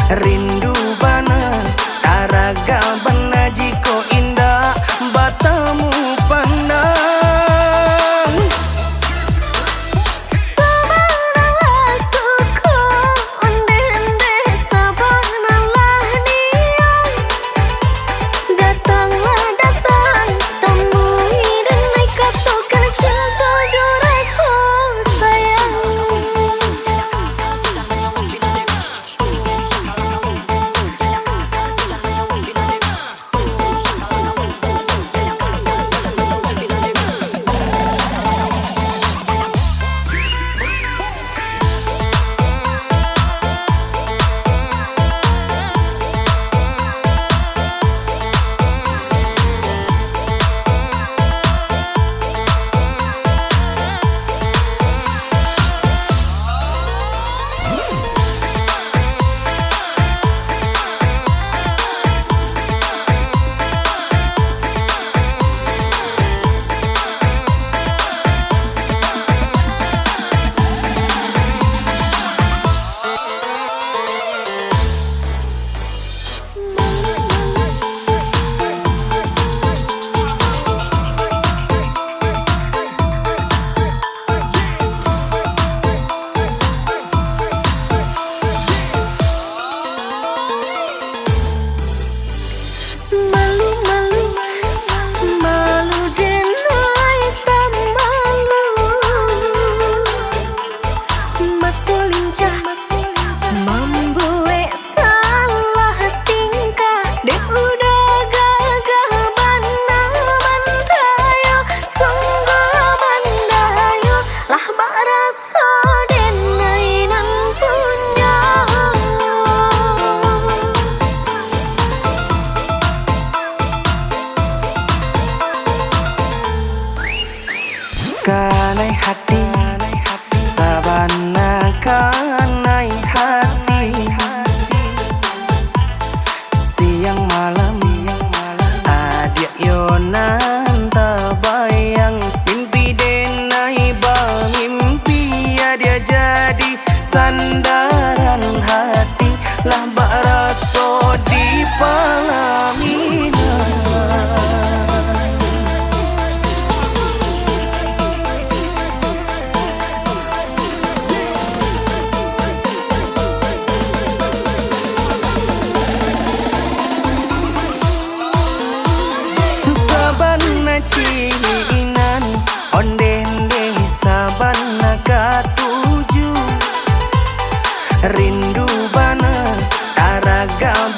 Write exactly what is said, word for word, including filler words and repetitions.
Rindu bana, taraga bana jikok indak batamu pandang. Sabanalah suko, ondeh-ondeh sabanalah nian. Datanglah datang, tamui denai katokan cinto jo raso sayang. Malu, malu, malu denai tamalu. Mato lincah mambuek salah tingkah. Dek udah gagah bana mandayo, sungguah mandayo, lah bak raso denai nan punyo. Kanai hati, sabana kanai hati. Siang malam, adiak yo nan tabayang. Mimpi denai bamimpi, adiak jadi sandaran hati. Lah bak raso di palaminan. Sabana cinan, ondeh-ondeh sabana katuju. Rindu bana, taraga